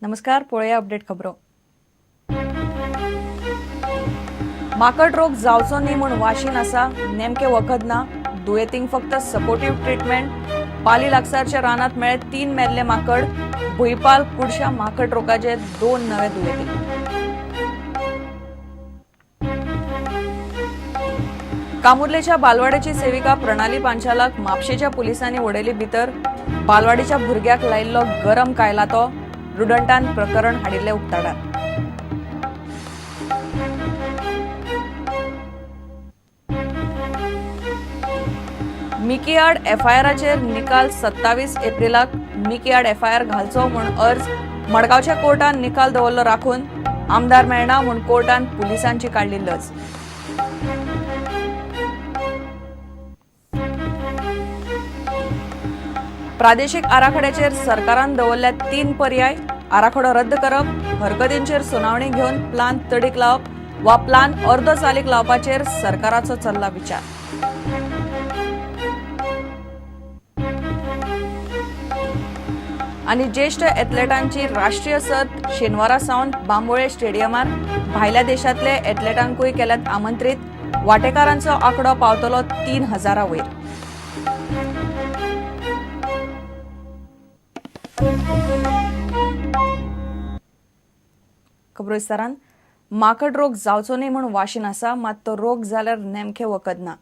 नमस्कार, पळोवया अपडेट खबरो. माकड रोग जावचो न्ही म्हूण वाशीन आसा, नेमके वखद ना, दुयेंतींक फक्त सपोर्टीव ट्रिटमेंट. पाली लागसारच्या रानात मेळ्ळे 3 मेल्ले माकड. भुंयपाल कुडशा माकड रोगाचे 2 नवे दुयेंती. कामुर्लेच्या बालवाडीची सेविका प्रणाली पांचालाक म्हापशेच्या पुलिसांनी उडयली भितर. बालवाडीच्या भुरग्याक लायिल्लो गरम कायला तो रुडंटान प्रकरण हाडिल्लें उक्ताडार. मिकी आड एफआयआराचेर निकाल 27 एप्रिलाक. मिकी आड एफआयआर घालचो म्हूण अर्ज मडगांवच्या कोर्टान निकाल दवरलो राखून. आमदार मेळना म्हूण कोर्टान पुलिसांची काडली लज. प्रादेशीक आराखड्याचेर सरकारान दवरल्या 3 पर्याय. आराखडो रद्द करप, हरकतींचेर सुनावणी घेवन प्लान तडीक लावप वा प्लान अर्दो चालीक लावपाचेर सरकाराचो चल्ला विचार. आनी ज्येश्ठ एथलेटांची राष्ट्रीय सर्त शेनवारा सावन बांबोळे स्टेडियमार. भायल्या देशांतले एथलेटांकूय केल्यात आमंत्रीत. वाटेकारांचो आंकडो पावतलो 3000 वयर. खबरो विस्तारान. माकड रोग जावचो न्ही म्हूण वाशीन आसा, मात तो रोग जाल्यार नेमकें वखद ना.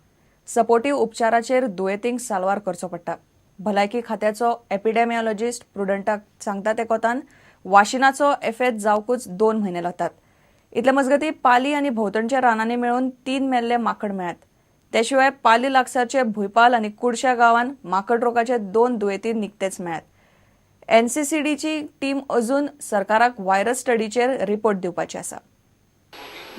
सपोर्टीव उपचाराचेर दुयेंतींक साल्वार करचो पडटा. भलायकी खात्याचो एपिडेमिओलॉजिस्ट प्रुडंटाक सांगता ते कोतान वाशिनाचो एफेत जावकूच 2 म्हयने लागतात. इतले मजगती पाली आनी भोंवतणच्या रानांनी मेळून 3 मेल्ले माकड मेळ्ळ्यात. ते शिवाय पाली लागसारचे भुंयपाल आनी कुडश्या गांवान माकड रोगाचे 2 दुयेंती निकतेच मेळ्ळ्यात. एनसीसीडीची टीम अजून सरकाराक व्हायरस स्टडीचेर रिपोर्ट दिवपाची आसा.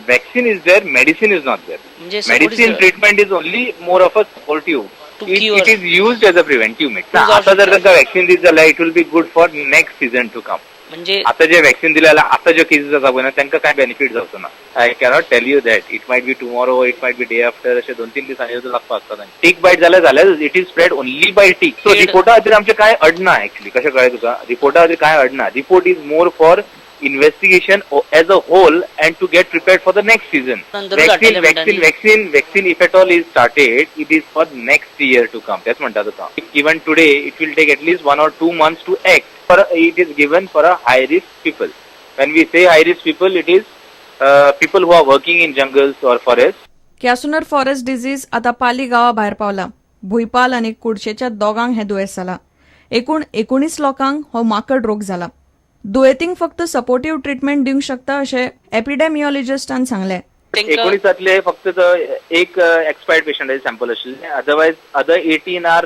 Vaccine is there, medicine is not there. म्हणजे support is Medicine treatment is only more of a supportive. To It, cure. it is used as a preventive medicine. To आता जर तांकां vaccine दित जाल्यार it will be good for next season to come. म्हणजे आता जे vaccine दिले जाल्यार आता ज्यो केसीस आसा पळय ना तांकां काय बेनिफीट जावचो ना. I cannot tell you that. It might be tomorrow, it might be day after, अशे 2-3 दिसांनी लागपाक शकता. टीक बायट जाल्यार जाल्यार it is spread only by tick. So Spread. रिपोर्टा खातीर आमचें काय अडना एक्चुअली. कशें कळ्ळें तुका? रिपोर्टा खातीर काय अडना. Report is more for investigation as a whole and to get prepared for the next season. नंतरूच Vaccine, हाडटले म्हणटा vaccine, न्ही? vaccine, vaccine if at all is started, it is for next year to come. तेच म्हणटा तुका. Even today, it will take at least 1 or 2 months to act. For it is given for a high risk people. When we say high risk people, it is people who are working in jungles or forests. Kyasanur forest disease आता पाली गांवा भायर पावला. भुंयपाल आनी कुडशेच्या दोगांक हें दुयेंस जाला. एकूण 19 लोकांक हो माकड रोग जाला. दुयेंतींक फक्त सपोर्टीव ट्रिटमेंट दिवंक शकता अशें एपिडेमिओलॉजिस्टान सांगलें. तांकां 19तांतले फक्त तो एक एक्सपायर्ड पेशंटाचे सॅम्पल आशिल्ले. Otherwise other 18 are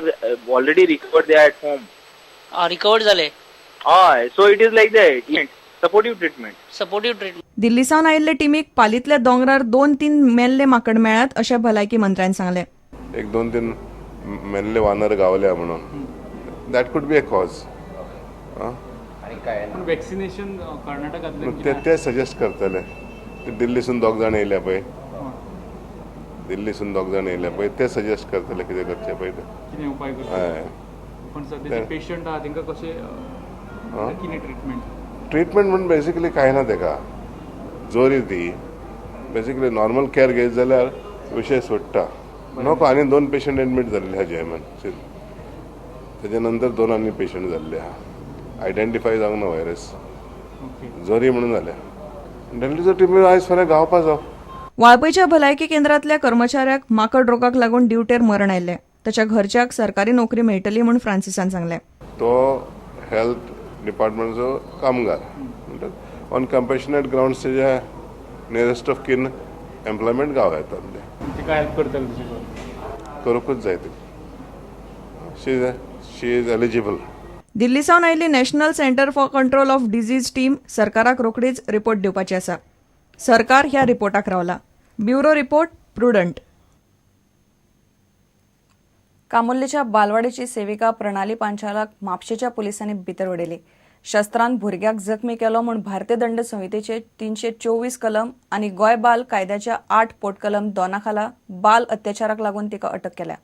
already recovered, they are at home. Recovered जाले. हय, so it is like that, supportive treatment. Supportive treatment. दिल्ली सावन आयिल्ले टिमीक पालींतल्या दोंगरार 2-3 मेल्ले माकड मेळ्ळ्यात अशें भलायकी मंत्र्यान सांगलें. एक 2-3 मेल्ले वानर गावल्या म्हणून that could be a cause. पण वॅक्सिनेशन कर्नाटकांतल्यान ते ते सजेस्ट करतले. ते दिल्लीसून दोग जाण येयल्या पळय, दिल्लीसून दोग जाण येयल्या पळय, ते सजेस्ट करतले कितें करचें पळय तें. कितें उपाय करता. हय. पण सध्या जे पेशंट आहा तांकां कशें कितें ट्रिटमेंट? ट्रिटमेंट म्हणून बेसिकली कांय ना तेका. जोरी ती बेसिकली नॉर्मल केअर घेत जाल्यार विशय सोडटा. नको आनी 2 पेशंट एडमीट जाल्ले आहा जीएमान. तेच्या नंतर 2 आनी पेशंट जाल्ले आहा. आयडेंटिफाय जावंक ना व्हायरस. ओके. जोरी म्हणून जाल्या. दिल्लीचो टिमी आयज फाल्यां गावपा जाव. वाळपयच्या भलायकी केंद्रांतल्या कर्मचाऱ्याक माकड रोगाक लागून ड्युटेर मरण आयिल्लें. ताच्या घरच्याक सरकारी नोकरी मेळटली म्हूण फ्रांसिसान सांगलें. तो हेल्थ डिपार्टमेंटचो कामगार म्हणटात ऑन कंपेशनेट ग्रावंड्स तेज्या नियरेस्ट ऑफ किन एम्प्लॉयमेंट गाव येता म्हणजे. ताका हेल्प करतले तशें करून. करूंकूच जाय ती. She is eligible. दिल्ली सावन आयिल्ली National Centre for Control of Disease team सरकाराक रोखडीच रिपोर्ट दिवपाची आसा. सरकार ह्या रिपोर्टाक रावला. Bureau report, Prudent. कामुर्लेच्या बालवाडीची सेविका प्रणाली पांचालाक म्हापशेच्या पुलिसांनी भितर उडयली. शस्त्रान भुरग्याक जखमी केलो म्हूण भारतीय दंड संहितेचे 324 कलम आनी गोंय बाल कायद्याच्या 8 पोटकलम 2 खाला बाल अत्याचाराक लागून तिका अटक केल्या.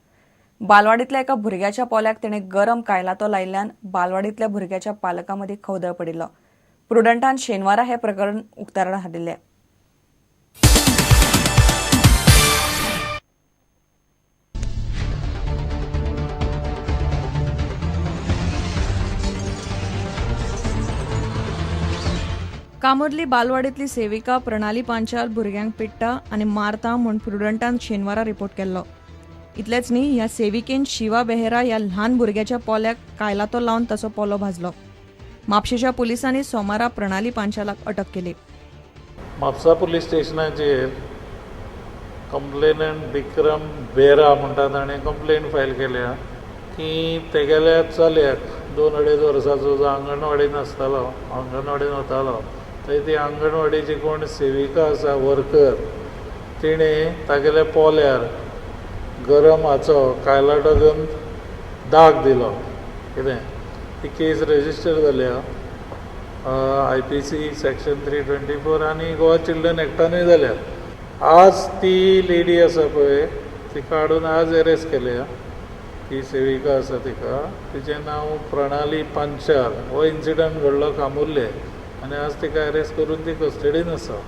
बालवाडीतल्या एका भुरग्याच्या पोल्याक तिणें गरम कायलातो लायिल्ल्यान बालवाडीतल्या भुरग्याच्या पालकां मदीं खवदळ पडिल्लो. प्रुडंटान शेनवारा हें प्रकरण उक्ताडार हाडिल्लें. कामुर्ली बालवाडींतली सेविका प्रणाली पांचाल भुरग्यांक पिडटा आनी मारता म्हूण प्रुडंटान शेनवारा रिपोर्ट केल्लो. इतलेंच न्ही, ह्या सेविकेन शिवा बेहेरा ह्या ल्हान भुरग्याच्या पोल्याक कायलातो लावन ताचो पोलो भाजलो. म्हापशेंच्या पुलिसांनी सोमारा प्रणाली पांचालाक अटक केली. म्हापसा पुलीस स्टेशनाचेर कंप्लेनंट विक्रम बेरा म्हणटा ताणें कंप्लेन फायल केल्या की तेगेल्या चल्याक 2-2.5 वर्सांचो जो आंगणवाडीन आसतालो, आंगणवाडीन वतालो, थंय ती आंगणवाडीची कोण सेविका आसा वर्कर, तिणें तागेल्या पोल्यार गरम हाचो कायलाटो घेवन दाग दिलो. कितें ती केस रजिस्टर जाल्या IPC section 324 आनी गोवा चिल्ड्रन एक्टानूय जाल्या. आज ती लेडी आसा पळय तिका हाडून आज एरेस्ट केल्या. ती सेविका आसा तिका, तिचें नांव प्रणाली पांचाल. हो इन्सिडंट घडलो कामुर्ले आनी आज तिका एरेस्ट करून ती कस्टडीन आसा.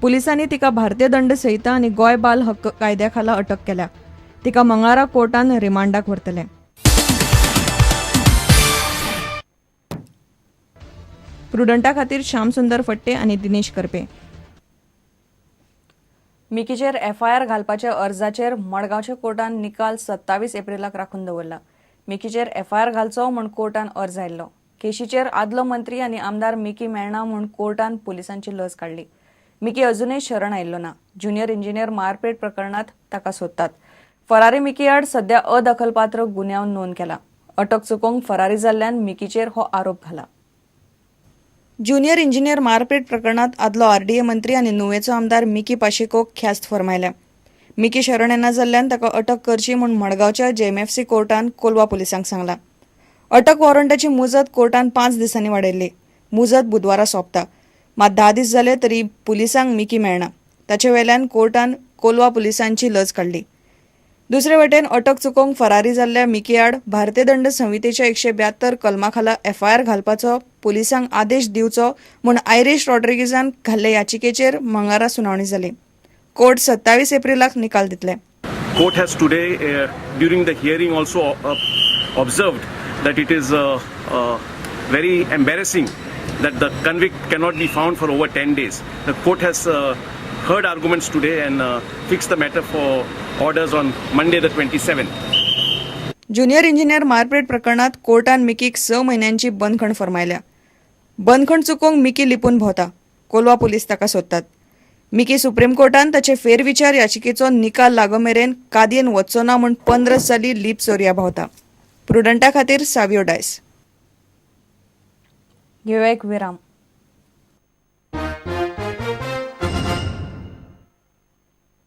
पुलिसांनी तिका भारतीय दंड संहिता आनी गोंय बाल हक्क कायद्या खाला अटक केल्या. तिका मंगळारा कोर्टान रिमांडाक व्हरतले. प्रुडंटा खातीर श्यामसुंदर फट्टे आनी दिनेश करपे. मिकीचेर एफआयआर घालपाच्या अर्जाचेर मडगांवच्या कोर्टान निकाल 27 एप्रिलाक राखून दवरला. मिकीचेर एफआयआर घालचो म्हूण कोर्टान अर्ज आयिल्लो. केशीचेर आदलो मंत्री आनी आमदार मिकी मेळना म्हूण कोर्टान पुलिसांची लज काडली. मिकी अजुनय शरण आयिल्लो ना. ज्युनियर इंजिनियर मारपेट प्रकरणांत ताका सोदतात. फरारी मिकी आड सध्या अदखलपात्र गुन्यांव नोंद केला. अटक चुकोवंक फरारी जाल्ल्यान मिकीचेर हो आरोप घाला. ज्युनियर इंजिनियर मारपेट प्रकरणात आदलो आरडीए मंत्री आनी नुवेचो आमदार मिकी पाशेकोक ख्यास्त फर्मायल्या. मिकी शरण येना जाल्ल्यान ताका अटक करची म्हूण मडगांवच्या जेएमएफसी कोर्टान कोलवा पुलिसांक सांगला. अटक वॉरंटाची मुजत कोर्टान 5 दिसांनी वाडयल्ली. मुजत बुधवारा सोंपता. मात 10 दीस जाले तरी पुलिसांक मिकी मेळना. ताचे वेल्यान कोर्टान कोलवा पुलिसांची लज काडली. दुसरे वटेन अटक चुकोवंक फरारी जाल्ल्या मिकी आड भारतीय दंड संहितेच्या 172 कलमा खाला एफआयआर घालपाचो पुलिसांक आदेश दिवचो म्हूण आयरीश रॉड्रिगीजान घाल्ले याचिकेचेर मंगळारा सुनावणी जाली. कोर्ट 27 एप्रिलाक निकाल दितले. Court has today during the hearing also observed that it is very embarrassing that the convict cannot be found for over 10 days. The court has heard arguments today and fixed the matter for orders on Monday the 27th. Junior engineer मारपेट प्रकरणात कोर्टान मिकीक 6 म्हयन्यांची बंदखण फर्मायल्या. बंदखण चुकोवंक Mickey लिपून भोंवता. Colva police ताका सोदतात. Mickey supreme कोर्टान ताचे फेरविचार याचिकेचो निकाल लागमेरेन कादयेन वच्चो ना म्हूण 15 साली लीप चोरया भोंवता. प्रुडंटा खातीर सावियो डायस. घेवया एक विराम.